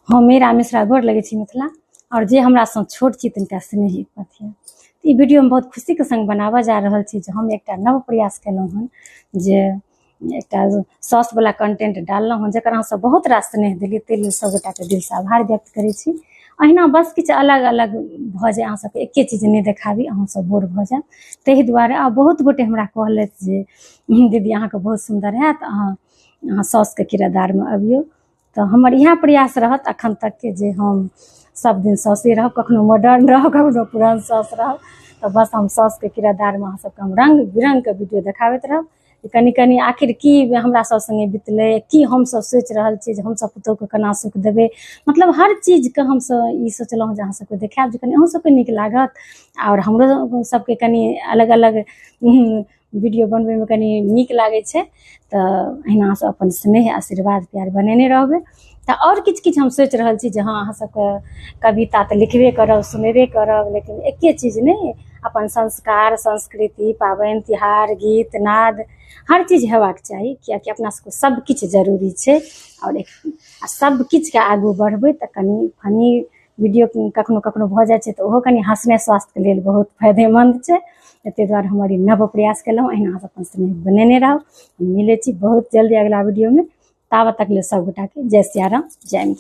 हम मीरा मिश्रा गोर लगै छी मिथिला आओर जे हमरासँ छोट छी तिनका स्नेही पथिया। ई वीडियो हम बहुत खुशीके संग बनाबऽ जा रहल छी जे हम एकटा नव प्रयास केलहुँ हन जे एकटा साउसवला कंटेंट डाललहुँ हन, जकर अहाँसभ बहुत रास स्नेह देलियै, ताहि लेल सभगोटाके दिलसँ आभार व्यक्त करै छी। अहिना बस किछु अलग अलग भऽ जाय, अहाँ सबके एके चीज नहि देखाबी, अहाँ सब बोर भऽ जायब, ताहि दुआरे। आ बहुत गोटे हमरा कहलथि जे दीदी अहाँके बहुत सुन्दर हैत, अहाँ अहाँ साउसके किरदारमे अबियौ। तऽ हमर इएह प्रयास रहत अखन तकके जे हम सब दिन साउसे रहब, कखनो मॉडर्न रहब, कखनो पुरान साउस रहब। तऽ बस हम साउसके किरदारमे अहाँ सबके हम रङ्ग बिरङ्गके वीडियो देखाबैत रहब। कनि कनि आखिर की हमरा सब संगे बितलै, की हमसब सोचि रहल छियै जे हमसब पुतोहुके केना सुख देबै, मतलब हर चीजके हमसब ई सोचलहुँ जे अहाँ सबके देखायब जे कनि अहूँ सबके नीक लागत आओर हमरो सबके कनि अलग अलग वीडियो बनबैमे कनि नीक लागै छै। तऽ अहिना अहाँ सब अपन स्नेह आशीर्वाद प्यार बनेने रहबै। तऽ आओर किछु किछु हम सोचि रहल छी जे हँ अहाँ सबके कविता तऽ लिखबे करब, सुनेबे करब, लेकिन एके चीज नहि, अपन संस्कार संस्कृति पाबनि तिहार गीत नाद हर चीज हेबाक चाही, किएकि अपना सबके सब किछु जरूरी छै। आओर सब किछुके आगू बढ़बै तऽ कनि फनी वीडियो कखनो कखनो भऽ जाइ छै, तऽ ओहो कनि हँसनाइ स्वास्थ्यके लेल बहुत फायदेमन्द छै। ताहि दुआरे हमर ई नव प्रयास केलहुँ। अहिना अहाँ सब अपन स्नेह बनेने रहब। मिलै छी बहुत जल्दी अगिला वीडियोमे, ताबत तक लेल सब गोटाके जय सियाराम, जय मिथिला।